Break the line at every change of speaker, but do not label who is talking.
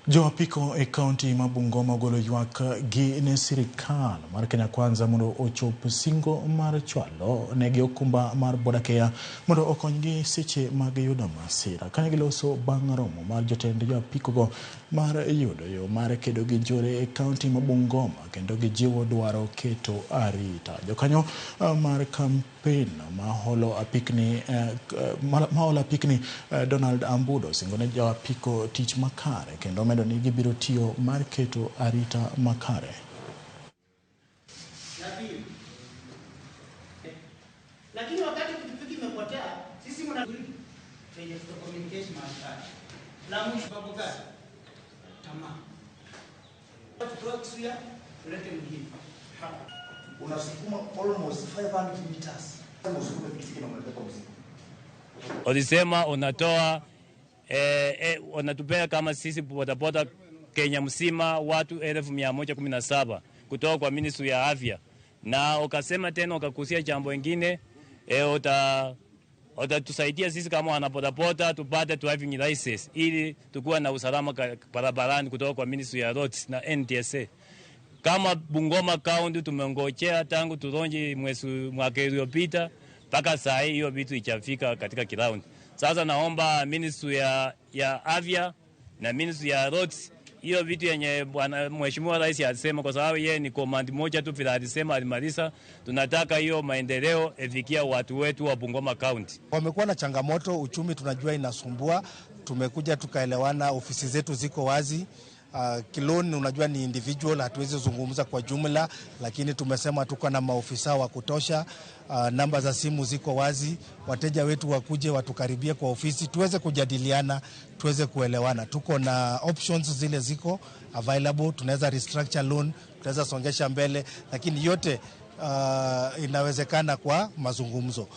Jo apiko e kaunti ma Bungoma ogolo ywak gi ne sirikal mar Kenya Kwanza mondo ochop singo mar chwalo negi okumba mar Boda Care mondo okonygi seche mag yudo masira. Kane giloso bang' romo mar jotend jo apiko go mar yudo yo mar kedo gi njore e kaunti ma Bungoma kendo gijiwo dwaro keto arita. Jokanyo mar kampen ma holo apikni, Donald Ambudo osingo ne jo apiko tich makare kendo omedo ni gibiro tiyo mar keto arita makare.
Ya pili. Lakini wakati pikipiki imepotea, sisi mna penye tuta communicate mahali pale. La mwisho sababu gani? Tamaa. Tutoe Kisuya, tulete mwingine.
Unasukuma almost 500 meters. Usukume pikipiki na umebeba mzigo.
Ulisema unatoa unatupea kama sisi bodaboda Kenya mzima watu 117,000 kutoka kwa Ministry ya Afya, na ukasema tena ukakusia jambo ingine utatusaidia sisi kama wanabodaboda tupate driving license ili tukuwa na usalama barabarani kutoka kwa Ministry ya Roads na NTSA. Kama Bungoma County tumengojea tangu tulaunch mwezi mwaka uliopita mpaka saa hii hiyo vitu ichafika katika ground. Sasa naomba Ministry ya Afya na Ministry ya Roads hiyo vitu yenye bwana Mheshimiwa Rais alisema, kwa sababu yeye ni command moja tu vile alisema alimaliza. Tunataka hiyo maendeleo ifikia watu wetu wa Bungoma County.
Wamekuwa na changamoto, uchumi tunajua inasumbua. Tumekuja tukaelewana, ofisi zetu ziko wazi. Kiloan unajua ni individual, hatuwezi zungumza kwa jumla, lakini tumesema tuko na maofisa wa kutosha. Namba za simu ziko wazi, wateja wetu wakuje watukaribie kwa ofisi tuweze kujadiliana, tuweze kuelewana. Tuko na options zile ziko available, tunaweza restructure loan, tunaweza songesha mbele, lakini yote inawezekana kwa mazungumzo.